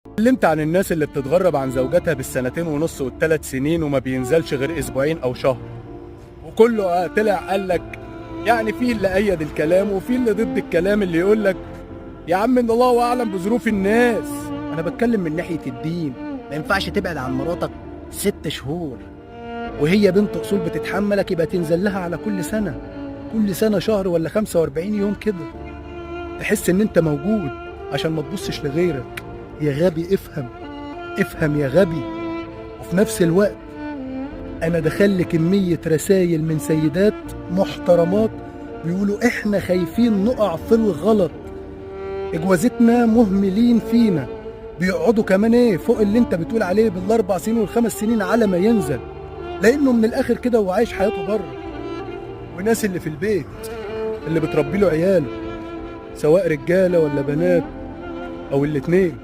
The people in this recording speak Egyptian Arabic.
اتكلمت عن الناس اللي بتتغرب عن زوجتها بالسنتين ونص والثلاث سنين وما بينزلش غير اسبوعين او شهر، وكله طلع قال لك يعني في اللي أيد الكلام وفي اللي ضد الكلام، اللي يقول لك يا عم ان الله اعلم بظروف الناس. انا بتكلم من ناحية الدين، ما ينفعش تبعد عن مراتك 6 شهور وهي بنت اصول بتتحملك، يبقى تنزل لها على كل سنة، كل سنة شهر ولا 45 يوم كده، تحس ان انت موجود عشان ما تبصش لغيرك. يا غبي افهم، افهم يا غبي. وفي نفس الوقت انا دخل كمية رسائل من سيدات محترمات بيقولوا احنا خايفين نقع في الغلط، اجوازتنا مهملين فينا، بيقعدوا كمان ايه فوق اللي انت بتقول عليه بال4 سنين وال5 سنين على ما ينزل، لانه من الاخر كده هو عايش حياته بره. وناس اللي في البيت اللي بتربي له عياله سواء رجاله ولا بنات او الاتنين.